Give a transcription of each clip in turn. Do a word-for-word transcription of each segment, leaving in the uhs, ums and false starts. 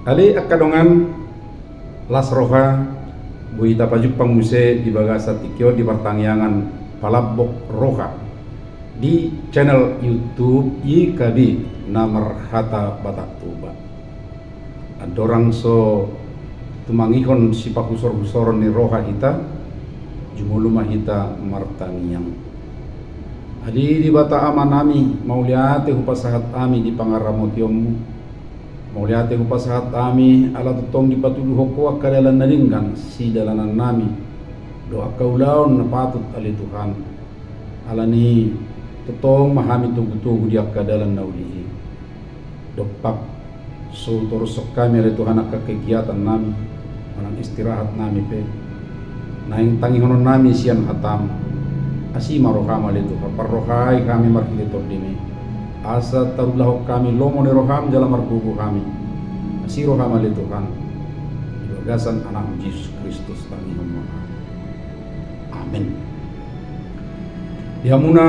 Ale angka dongan, las roha, boi tapajumpang muse di bagasan tingki on di partangiangan Palambok Roha di channel YouTube Y K B na marhata Batak Toba. Andorang so tumangihon sipahusor-husoron ni roha hita, jumolo ma hita martangiang. Ale Debata Amanami, mauliate hupasahat hami di pangaramotionMu. Mauliate hupasahat hami ala tongtong dipatuduhon Ho angka dalan na denggan sidalanannami dohot angka ulaon na patut, ale Tuhan. Alani tongtong ma hami togu-togu di angka dalan na uli i. Dompak so hutorushon hami, ale Tuhan, angka kegiatannami manang istirahatnami pe, naeng tangihononnami sian hataM. Asi ma rohaM, ale Tuhan, parrohai hami marhite TondiM i, asa tarulahon hami lomo ni rohaM jala margogo hami. Asi rohaM, ale Tuhan, di bagasan AnakMu Jesus Kristus tangihon ma hami. Amen. Di hamuna,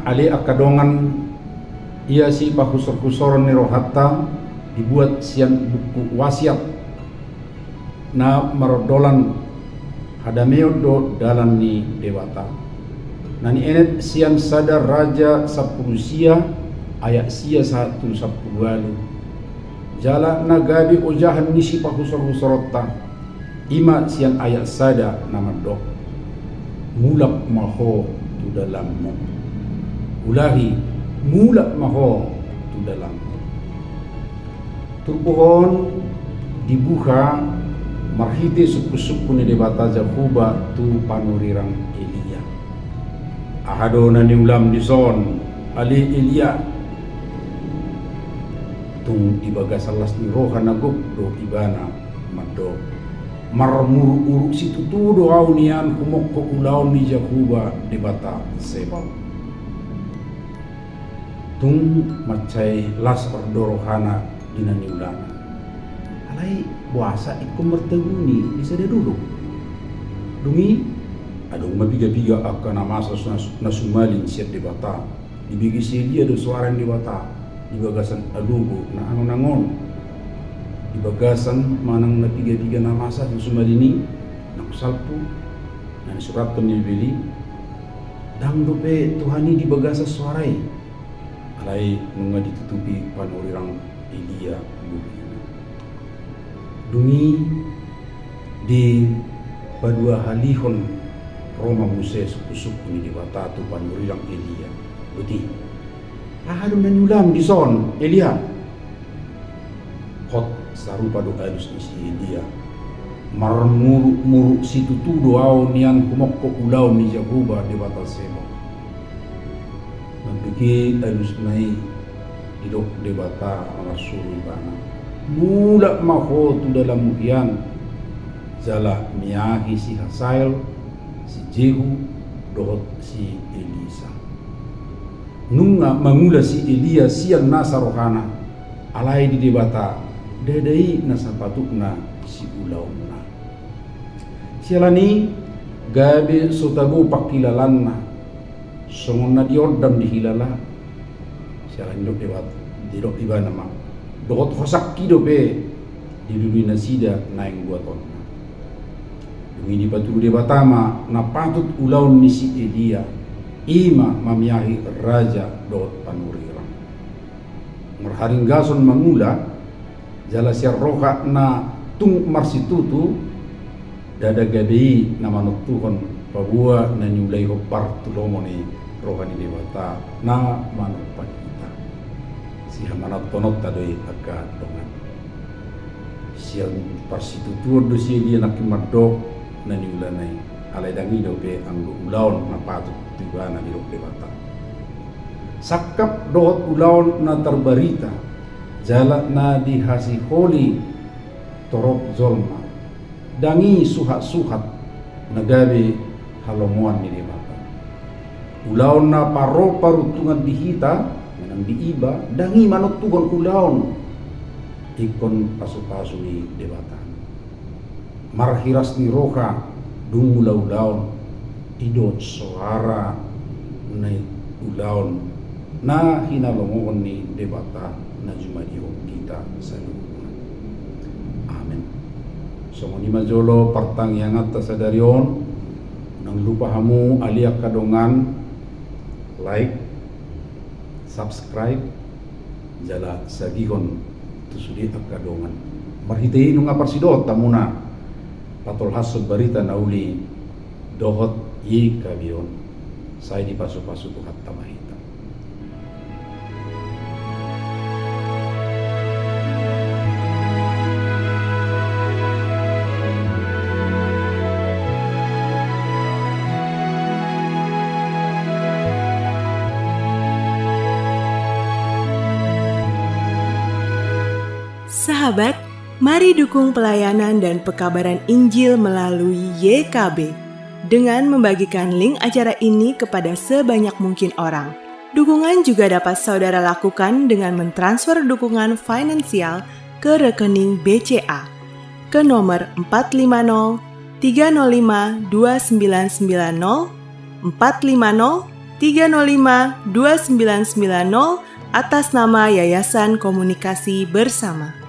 ale angka dongan, ia sipahusor-husoron ni rohanta dibuat sian buku Wasiat na marondolan: Hadameon do dalan ni Debata, na nienet sian Sada Raja sampulu sia, ayat sia sahat tu sampulu ualu. Jala na gabe ojahan ni sipahusor-husoronta, i ma sian ayat sada na mandok: Mulak ma ho tu dalanMu. Ulahi, mulak ma ho tu dalanMu. Turpuk on dibuha marhite sungkun-sungkun ni Debata Jahowa tu panurirang Elia. Aha do na niulaM dison, ale Elia? Tung di bagasan las ni roha na gok do ibana mandok: Marmuruk-muruk situtu do ahu nian humongkop ulaon ni Jahowa Debata Sebaot. Tung mansai las do rohana di na niulana. Alai boasa ingkon martabuni di sada dolok? Dung i adong ma piga-piga angka na masa na, na sumalin sian Debata. Dibege si Elia do soara ni Debata di bagasan alogo na angon-angon. Di bagasan manang na piga-piga na masa na sumalin i, na salpu, na nisurathon ni Bibel i, ndang dope Tuhan i di bagasan soara i. Alai nunga ditutupi panurirang Elia bohina. Dung i dipaduahalihon ro ma muse sungkun-sungkun ni Debata tu panurirang Elia. Boti, aha do na niulaM dison, Elia? Hot sarupa do alus ni si Elia: Marmuruk-muruk situtu do ahu nian humongkop ulaon ni Jahowa Debata Sebaot. Mambege alusna i, didok Debata na marsuru ibana: Mulak ma ho tu dalanMu hian. Jala miahi si Hasael, si Jehu, dohot si Elisa. Nunga mangula si Elia sian nasa rohana, alai di Debata ndada i na sapatutna siulaonna. Siala ni i gabe so tabo pangkilalaanna, songon na diondam dihilala. Siala ni i didok Debata, didok ibana ma: Dohot hosangki dope dilului nasida naeng buatonna. Dung i dipatudu Debata ma na patut ulaon ni si Elia, i ma mamiahi raja dohot panurirang. Marharinggason mangula, jala sian roha na tung marsitutu, ndada gabe i na manontuhon paboa na niulaihon bar tu lomo ni roha ni Debata na manompa hita. Sihamanontononta do i angka dongan. Sian parsitutuon do si Elia nangkin mandok na niulana i, alai ndang i dope anggo ulaon na patut tu ibana didok Debata. Sangkap dohot ulaon na tarbarita jala na dihasiholi torop jolma, ndang i suhat-suhat na gabe halomoan ni Debata. Ulaon na parro paruntungan di hita manang di iba, ndang i manontuhon ulaon ingkon pasupasu ni Debata. Marhiras ni roha dung mula ulaon, didok soara ni ulaon na hinalomohon ni Debata na jumadihon hita saluhutna. Songon i ma jolo partangianganta sadari on. Unang lupa hamu ale angka dongan, like, subscribe, jala sagihon tu sude angka dongan. Marhite i nunga parsidohot hamuna patolhashon barita na uli dohot Y K B on. Sai dipasupasu Tuhanta ma hita. Sahabat, mari dukung pelayanan dan pekabaran Injil melalui Y K B dengan membagikan link acara ini kepada sebanyak mungkin orang. Dukungan juga dapat saudara lakukan dengan mentransfer dukungan finansial ke rekening B C A ke nomor empat lima nol tiga nol lima dua sembilan sembilan nol, empat lima nol tiga nol lima dua sembilan sembilan nol, atas nama Yayasan Komunikasi Bersama.